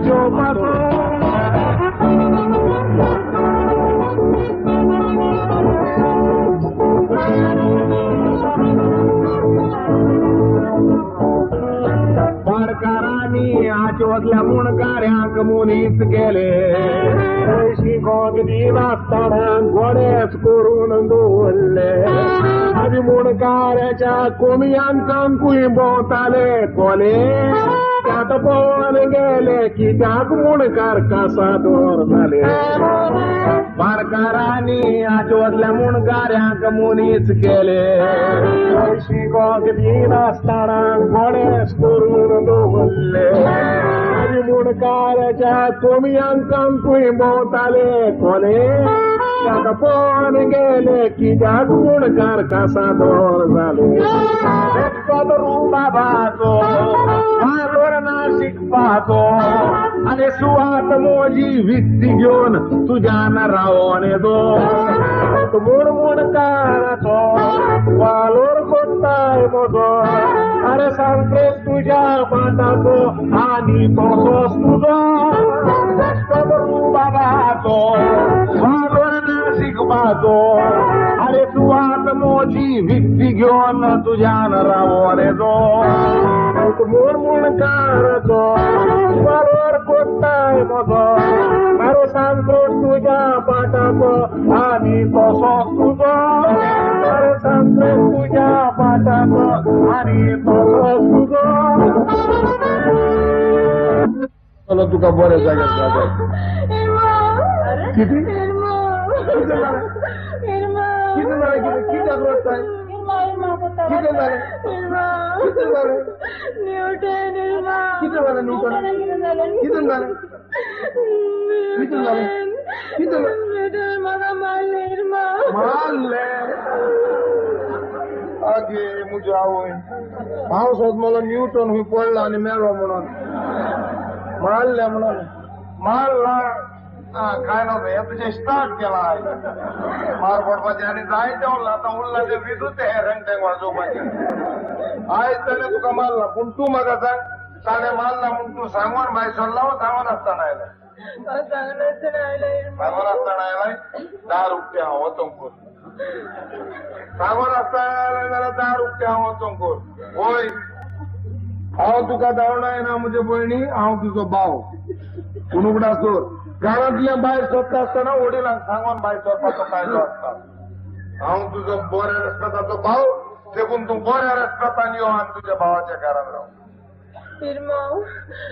जेवपाचो. पाडकारांनी आचवतल्या मुणकाऱ्यांक मुनीस केले, शिकोंक दिनासतना गोडेच करून दवरले. आनी मुणकाऱ्याच्या कोंबयांकांकूय भोंवताले कोले, त्यात पळोवन गेले कित्याक मुणकार कासादोर जाले. पाडकारांनी आचवतल्या मुणकाऱ्यांक मुनीस केले, शिकोंक दिनासतना गोडेच करून दवरले. आनी मुणकाऱ्याच्या कोंबयांकांकूय भोंवताले कोले, त्यात पळोवन गेले कित्याक मुणकार कासादोर जाले. बाबाचो वालोर ना शिकपाचो, आनी सुवात मोजी विकती घेवन तुज्यान रावोन येदो. म्हूण मुणकाराचो वालोर कोत्ताय म्हजो, अरे सांगप्रेस तुज्या पाटाचो आनी तसोच तुजो. बाबाचो वालोर ना शिकपाचो, अरे सुवात मोजी विकती घेवन तुज्यान रावोन येदो. म्हूण मुणकाराचो वालोर कोत्ताय म्हजो, अरे सांगप्रेस तुज्या पाटाचो आनी तसोच तुजो. अरे सांगप्रेस तुज्या पाटाचो आनी तसोच तुजो. तुका बरें जाग्यार जाता. कितें कितें जालें? कित्याक रडटाय? कितें जालें? कितें जालें? कितें जालें? न्यूटन कितें जालें? कितें जालें? कितें म्हाका मारलें? मारलें? आगे म्हज्या आवय, हांव सोद मला न्यूटन हुंय पडला आनी मेलो म्हणून मारलें म्हणून मारला. काय ना हें तुजें स्टार्ट केलां आयज मार पडपाचें आनी जायतें उरलां. आतां उरलां तें विदूच हें रेंटेंक वाजोवपाचें. आयज ताणें तुका मारला, पूण तूं म्हाका सांग, ताणें मारला म्हूण तूं सांगून भायर सरला वो सांगून आसतना आयलें? सांगून आसतना आयलाय? दार उक्तें हांव वचोंक कर. सांगून आसतना आयलें जाल्यार दार उक्तें हांव वचोंक कर. वय, हांव तुका धांवडायना म्हजे भयणी, हांव तुजो भाव. पूण उगडास दवर, घरांतल्यान भायर सरता आसतना वडिलांक सांगून भायर सरपाचो कायदो आसता. हांव तुजो बऱ्या रस्त्याचो भाव, देखून तूं बऱ्या रस्त्यान यो आनी तुज्या भावाच्या घरान राव. इरमाव,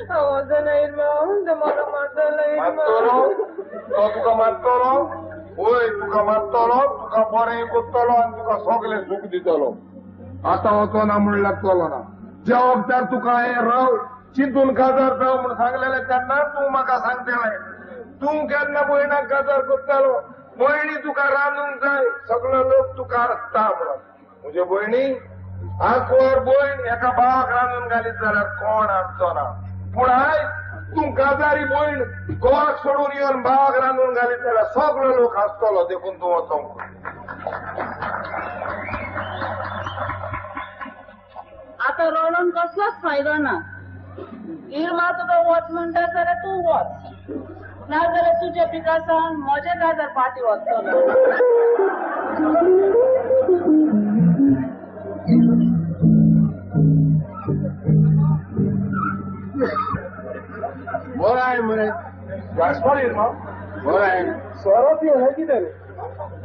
हांव वचना इरमाव, तो म्हाका मारतलो. मारतलो तो तुका? मारतलो? वय, तुका मारतलो, तुका बरें करतलो आनी तुका सगळें सूख दितलो. आतां वचना म्हणल्यार चलना. ज्या वखदार तुका हें राव चिंतून काजार जाव म्हूण सांगलेलें तेन्ना तूं म्हाका सांगतलें. तूं केन्ना भयणाक काजार करतालो? भयणी तुका रांदूंक जाय, सगळो लोक तुका आसता म्हणून. म्हजे भयणी, आंकवार भयण एका भावाक रांदून घालीत जाल्यार कोण आसचो ना. पूण आयज तूं काजारी भयण घोवाक सोडून येवन भावाक रांदून घालीत जाल्यार सगळो लोक आसतलो. देखून तूं वचोंक. आतां रडून कसलोच फायदो ना. इरमा तुका वच म्हणटा जाल्यार तूं वच, नाजाल्यार तुज्या पिकासान म्हजें काजार पाटी वचतलो. बरो आहे मरे. इरमा, बरो आहे. सोरो पियेला कितें रे?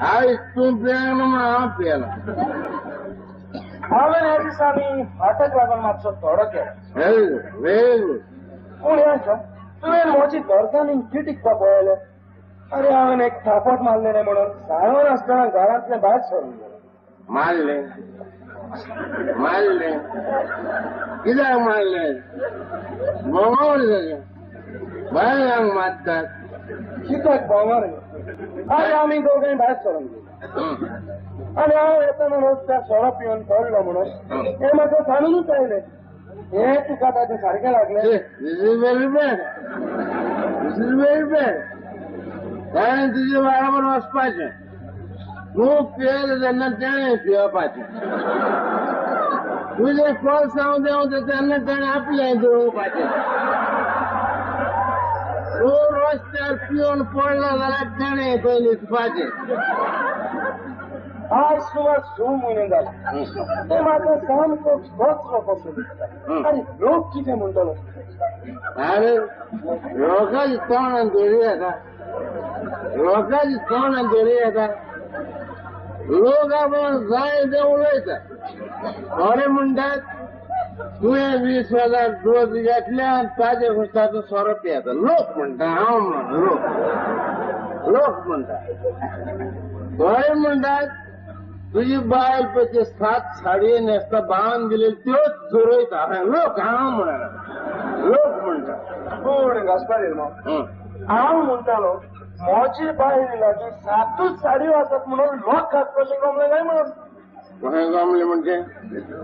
आयज तूं पियेना म्हणून हांव पियेला. हांवें ह्या दिसांनी हाताक लागून मातसो थोडो केला. Very good, very good. पूण हें आसा, तुवें म्हजी घरकान्नीक किटिकपा पळयलें. अरे हांवें एक थापट मारलें म्हणून सांगून आसतना घरांतलें भायर सरून गेलें. मारलें? मारलें कित्याक मारलें? भोंगोर जालें, बायलांक मारतात. कित्याक भोंगर? अरे आमी दोगांय भायर सरून गेलीं आनी हांव येतना रस्त्यार सोरो पिवन पडलो म्हणून हें म्हाका सांगूनच आयलें. हें तुका ताजें सारकें लागलें? This is very bad, this is very bad. ताणें तुजे बराबर वचपाचें. तूं पियेलें तेन्ना तेणें पिवपाचें. तुजें कोलसांव देंवता तेन्ना तेणें आपलें देंवोवपाचें. तूं रस्त्यार पिवन पडलो जाल्यार तेणें खंय न्हिदपाचें. आज सुमार 6 म्हयने जाले ते म्हाका सामको कसलो कसो दिसता. आनी लोक कितें म्हणटलो? आरे लोकांची तोंडान दोरी येता, लोकांची तोंडान दोरी येता. लोक आपण जाय ते उलयता. थोडे म्हणटात तुवें 20,000 डोस घेतले आनी ताजे खुस्ताचो सोरो पियेता. लोक म्हणटा, हांव म्हण लोक लोक म्हणटा. थोडे म्हणटात तुजी बायल पळय ते 7 साडये न्हेसता बांद दिले त्योच झरयता. लोक हांव म्हणना, लोक म्हणटा. पूण घासपार हांव म्हणटालो म्हजे बायल लागीं 7 साडयो आसात म्हणून लोक कशें गमले काय म्हणून? कशें गमले म्हणजे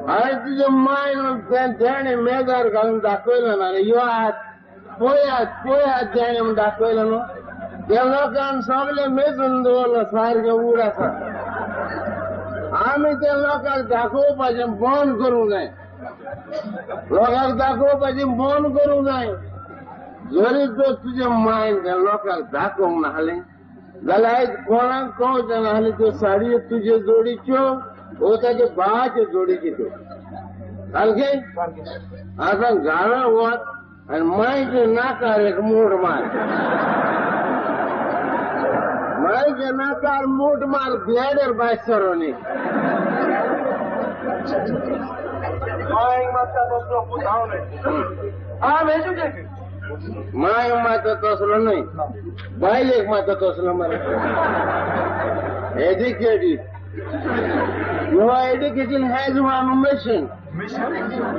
हांवें तुजे मायन तेणें मेजार घालून दाखयलो ना रे, यो आत पळयात पळयात तेणें म्हूण दाखयलो न्हू. त्या लोकान सगळे मेजून दवरलो, सारकें उड आसा. आमी त्या लोकांक दाखोवपाचें बंद करूंक जाय, लोकांक दाखोवपाचें बंद करूंक जाय. जरी तर तुजे मायन त्या लोकांक दाखोवंक नासलें जाल्यार आयज कोणाक कळचें नासलें त्यो साडयो तुजे जोडीच्यो वो ताजे भावाचे जोडीच्यो त्यो. सारकें आतां घरा वच आनी मायच्या नाकार एक मूठ मार, मायच्या नाकार मूठ मार, ब्लेडर भायर सरोनी. मायक मातसा तसलो पूत हांव न्हय, हांव एज्युकेटेड. My माता तसलो न्हय, बायलेक माता तसलो मरे. Educated. Your education has one mission. Mission?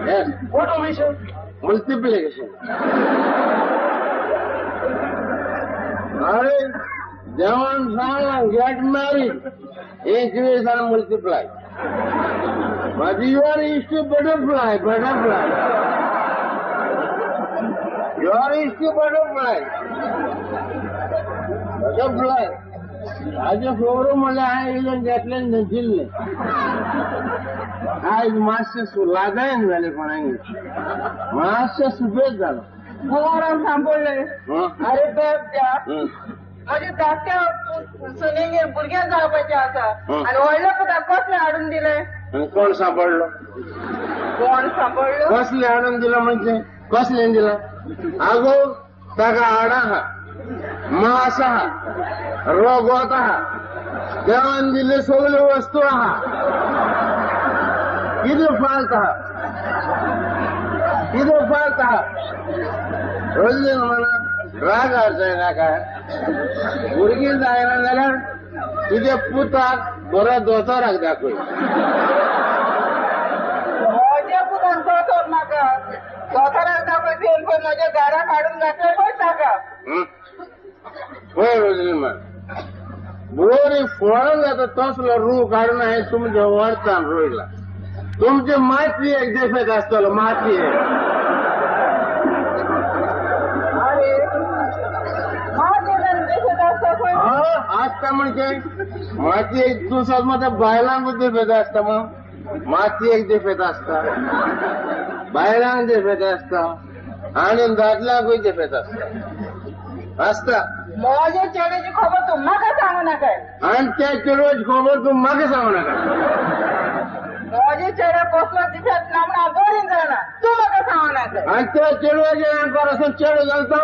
Yes. What a mission? Multiplication. अरे देवान सांगला get married, increase and multiply. But you are used to butterfly, butterfly. You are used to butterfly. Butterfly. हाजे खबर म्हणल्यार हांवें इल्लें घेतलें दिल्लें. आयज मातशें लागायन जालें कोणाक, मातशें सुबेज जालो. कुंवरान सांपडलें. अरे त्या म्हज्या धाकट्या सुनेगेर भुरगें जावपाचें आसा आनी व्हडल्या पुताक कसलें हाडून दिलें? कोण सांपडलो? कोण सांपडलो? कसलें हाडून दिलां म्हणजे कसलें दिलां? आगो ताका हाडां आहा, मास आहा, रगत आहा, देवान दिल्ले सगल्यो वस्तू आहा. कितें फाल्त आहा? कितें फाल्त आहा? रोजलीन म्हणा रागार जायना काय? भुरगीं जायना जाल्यार तुज्या पुताक बरो दोतोराक दाखय. म्हज्या पुताक दोतोर नाका, दोतोराक दाखय तें पळय म्हज्या घराक हाडून घातलें पळय ताका. पळय रोजलीन म्हण बरी फळां जाता तसलो रूख हाडून हांवें तुमच्या वर्तान रोयला. तुमचे मातयेक defect आसतलो, मातयेक. अरे मातयेन defect आसता खंय? आसता म्हणजे मातयेक तूं सद बायलांक defect आसता, मग मातयेक defect आसता, बायलांक defect आसता आनी दादल्यांकूय defect आसता. आसता. म्हजे चेड्याची खबर तूं म्हाका सांगू नाका. आनी त्या चेडवाची खबर तूं म्हाका सांगू नाका. म्हजे चेडे कसलो दिसत ना म्हूण हांव बरी जाणा, तूं म्हाका सांगू नाका. आनी त्या चेडवाचें आमकां वचून चेडो घालता.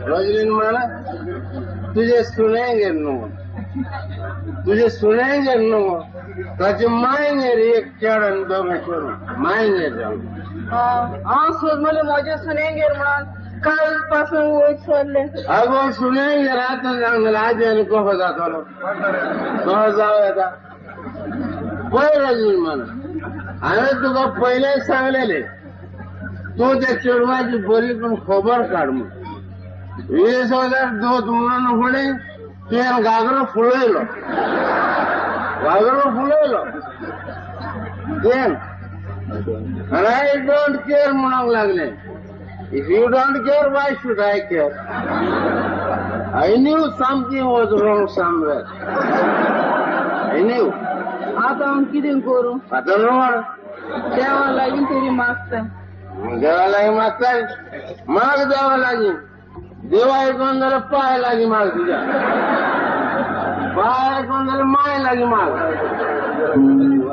रोजलीन म्हणा तुझे सुनेगेर न्हू, तुझे सुनेगेर न्हू, ताचे मायनेर एक चेडो आनी दोगां चेडूं मायनेर जावन. हांव सोद म्हणलें म्हजे सुनेगेर म्हणून काल पासून वयर सरलें. आगो सुनेगेर आतां सांगलें आजी आनी कसो जातलो, कसो जावं येता? पळय रोजलीन म्हणा हांवें तुका पयलेंच सांगलेलें तूं त्या चेडवाची बरी पण खबर काड म्हूण. 20,000 दूद म्हणून फुडें तुवें घागरो फुलयलो, घागरो फुलयलो तुवें. आनी I don't care म्हणूंक लागले. If you don't care, why should I care? I knew something was wrong somewhere. I knew. आतां हांव कितें करूं? आतां नोड देवा लागीं तरी मागता. देवा लागीं मागता? माग देवा लागीं. देवा आयकोन जाल्यार पांय लागीं माग तुज्या, पांय आयकोन जाल्यार माय लागीं माग,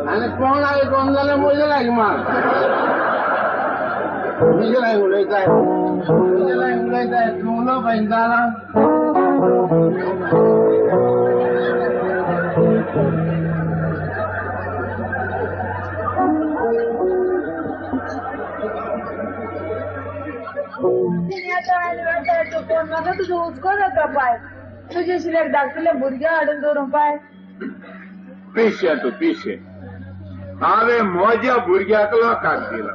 आनी कोण आयकोन जाल्यार म्हजे लागीं माग. तुजे लागीं उलयताय, तुजे लागीं उलयताय, तूं उलोवप जालां. म्हाका तुजो हुस्को जाता पाय. तुजे शिल्याक धाकटुल्या भुरग्यां हाडून दवरूं पाय. पिशें तूं पिशें. हांवें म्हज्या भुरग्याक लोकांक दिला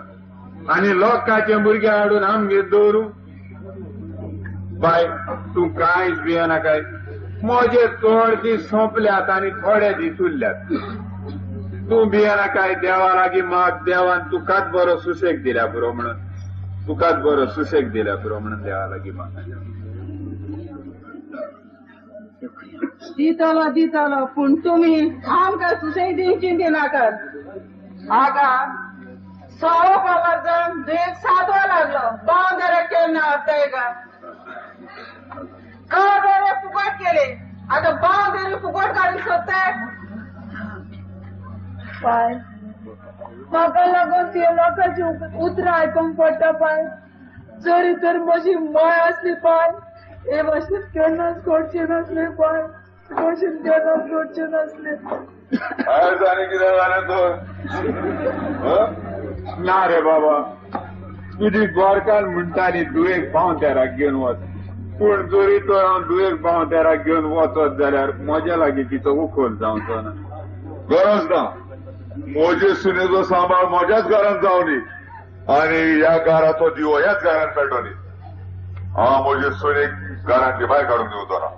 आनी लोकांचे भुरगे हाडून आमगेर दवरूं? बाय तूं कांयच भियेनाकाय. म्हजे चड दीस सोंपल्यात आनी थोडे दीस उरल्यात. तूं भियेनाकाय. देवा लागीं माग, देवान तुकाच बरो सुशेग दिल्या पुरो म्हणून, तुकाच बरो सुशेग दिल्या पुरो म्हणून देवा लागीं माग. दितलो दितलो, पूण तुमी आमकां सुशेग दिवची दिनाकात. आगा सवो कबर जावन दुयेंत सादवा लागलो. बावंदरा केन्ना वताय का काजारे फुकट केले. आतां बावंदरी फुकट काडूंक सोदताय. पाय म्हाका लागून ती लोकांची उतरां आयकूंक पडटा पाय. जरी तर म्हजी माय आसली पाय, हे भाशेन केन्नाच घडचें नासलें पाय, भाशेन केन्नाच घडचें नासलें. आयज आनी कितें जालें तर? ना रे बाबा, तुजी गोरकार म्हणटाली दुयेक पावंतेराक घेवन वच. पूण जरी तर हांव दुयेक पावंतेराक घेवन वचत जाल्यार म्हज्या लागीं तिचो उखल जावचो ना. गरज ना. म्हजे सुनेचो सांबाळ म्हज्याच घरांत जावनी आनी ह्या घराचो दिवो ह्याच घरांत पेटोनी. हांव म्हजे सुनेक घरांतली भायर काडून दिवचो ना.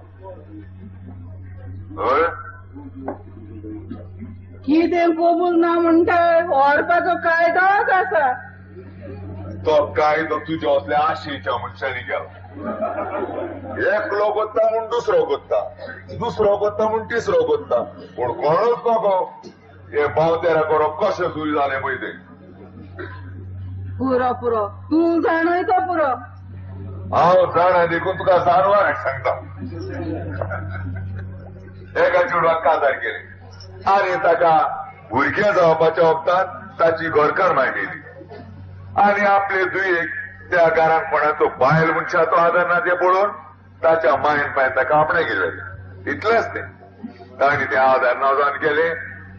हय कितें कबूल ना म्हणटा? व्हरपाचो कायदोच आसा. तो कायदो तुज्या असल्या आशेच्या मनशांनी केला. एकलो कोत्ता म्हूण दुसरो कोत्ता, दुसरो कोत्ता म्हूण तिसरो कोत्ता, पूण कोणूच नको हे बावतेरा करप कशें सुरू जालें पळय तें. पुरो पुरो, तूं जाणय तो पुरो. हांव जाणा देखून तुका जाणवाक सांगता. एका चेडवाक काजार केले आनी ताका भुरगें जावपाच्या वखदान ताची घरकार माय मेली आनी आपले दुयेक त्या घरान कोणाचो बायल मनशाचो आदार ना तें पळोवन ताच्या मायन पायन ताका आपणें गेले. इतलेंच तें. तांणी तें आदार ना जावन केलें.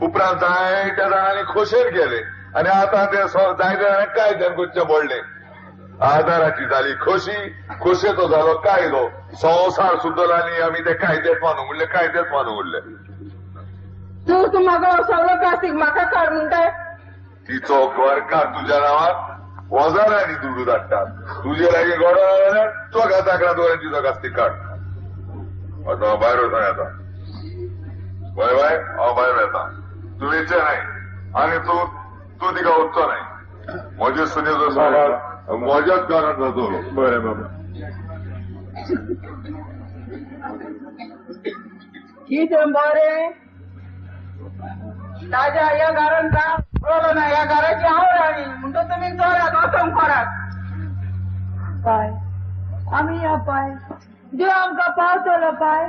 उपरांत जायत्या जाणांनी खोशेन केलें आनी आतां तें जायत्या जाणांनी कायद्यान करचें पडलें. आदाराची जाली खोशी, खोशेचो जालो कायदो. संवसार सुद्दां आनी आमी ते कायद्यात मानूंक उरले, कायद्यात मानूंक उरले. तूं तूं म्हाका सगळो कास्तीक म्हाका काड म्हणटाय. तिचो घरकार तुज्या नांवार हजारांनी दुडू धाडटा. तुजे लागीं गोडो ना जाल्यार तुका चाकरां दवरून तिचो कास्तीक काड. आतां हांव भायर वचोन येता. बाय बाय, हांव भायर येता. तूं वेचें न्हय आनी तूं तूं तिका वचचो न्हय. म्हजे सुनेचो सांबाळ म्हज्याच घरांत जातलो. बरें बाबा. कितें बरें ताज्या ह्या घरान काम उरलो ना. ह्या घराची हांव राणी म्हणटो तुमी चोरात वचोंक करात. पाय आमी या पाय, देव आमकां पावतलो पाय.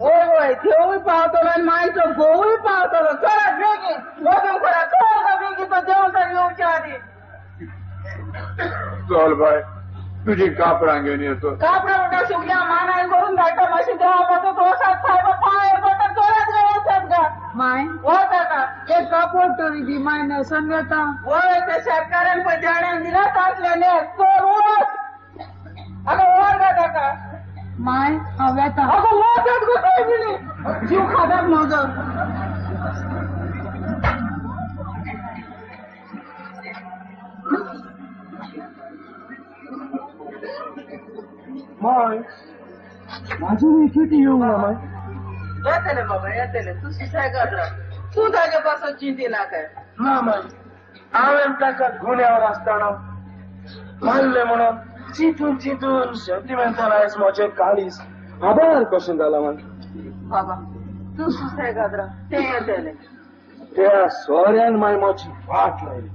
वय वय, देवूय पावतलो आनी मायचो घोवूय पावतलो. चोरात बेगीन वचोंक करात. चल गा बेगीन, तो देव सर येवच्या आदी. चल बाय, तुजी कापडां घेवन येतो. कापडां म्हणटा सुकल्या मानाय करून धाडटा. मातशें देवा पासत वसात सायबा पांय पडटा. चोरात गा वचात गा. माय वच आतां. एक कापड तरी दी माय, न्हेसोन वेता. वय त्या शेतकाऱ्यान पळय देण्यान दिला तासले न्हेस. चल वच. आगो वर गा ताका. माय हांव वेता. आगो वचात गो थंय बिली, जीव खातात म्हजो. माय म्हाजी कितें येवंक ना माय? येतले बाबा येतले, तूं सुसेगाद राव. तूं ताजे पासून चिंती नाका. ना माय, हांवें ताका गुन्यांवर आसतना मारलें म्हणून चिंतून चिंतून सेंटिमेंटल आयज म्हजें काळीज आभार कशें जालां मागीर. बाबा तूं सुसेगाद राव, तें येतलें. त्या सोऱ्यान माय म्हजी वाट लायली.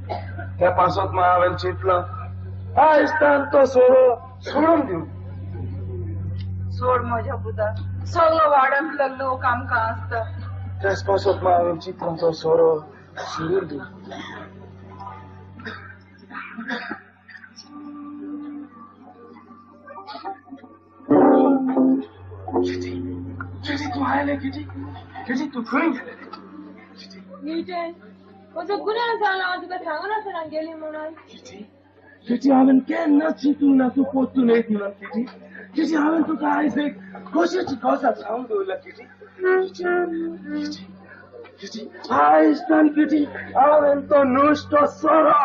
त्या पासत माय हांवें चिंतलां आयज तान तो सोरो सोडून दिवं. सोड म्हज्या पुता, सगलो वाड्यांतलो लोक आमकां आसता. त्याच पासत माय हांवें चिंतलां तो सोरो सोडून दिवं. किटी, किटी तूं आयलें किटी, किटी तूं खंय गेलें? न्यूटन, म्हजो गुन्यांव जाला, हांव तुका सांगून आसना गेली म्हणून. किटी, किटी हांवें केन्ना चिंतूंक ना तूं परतून येत म्हणून. किटी, किटी हांवें तुका आयज एक खोशयेची गजाल सांगून दवरल्या. किटी, किटी, किटी, किटी आयज तान किटी हांवें तो नुस्तो सोरो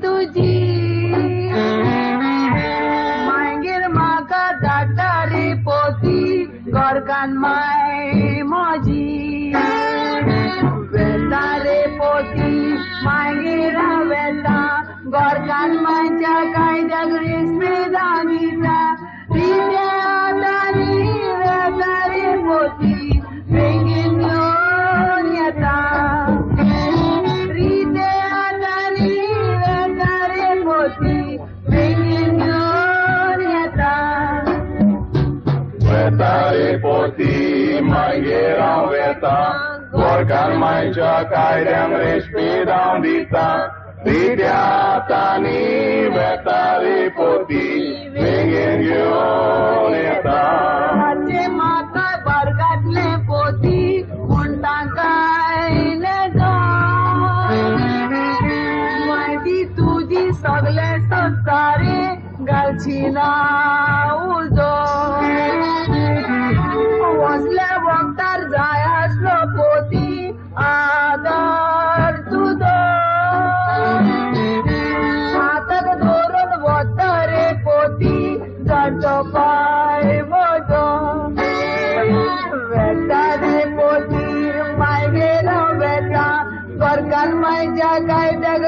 तुजी मागीर म्हाका धाडटा रे पोती घरकान्न माय म्हजी वेता रे पोती मागीर हांव वेता घरकान्न मायच्या कायद्याक रेस्पेदान दिता रित्या हातांनी वेता रे पोती बेगीन घेवन येता. वेता रे पोती मागीर हांव वेता घरकान्न मायच्या कायद्यांक रेस्पेद हांव दिता रित्या हातांनी वेता रे पोती बेगीन घेवन येता. म्हाका बरगातलें पोती पूण तांकां नजो म्हायती तुजी सगळे संवसारे घालची ना उजो. वसल्या वखदार जाय आसलो पोती आदार तुजो हाताक धरून वता रे पोती जाचो पांय म्हजो. वेता रे पोती मायगेर हांव वेता घरकान्न मायच्या कायद्याक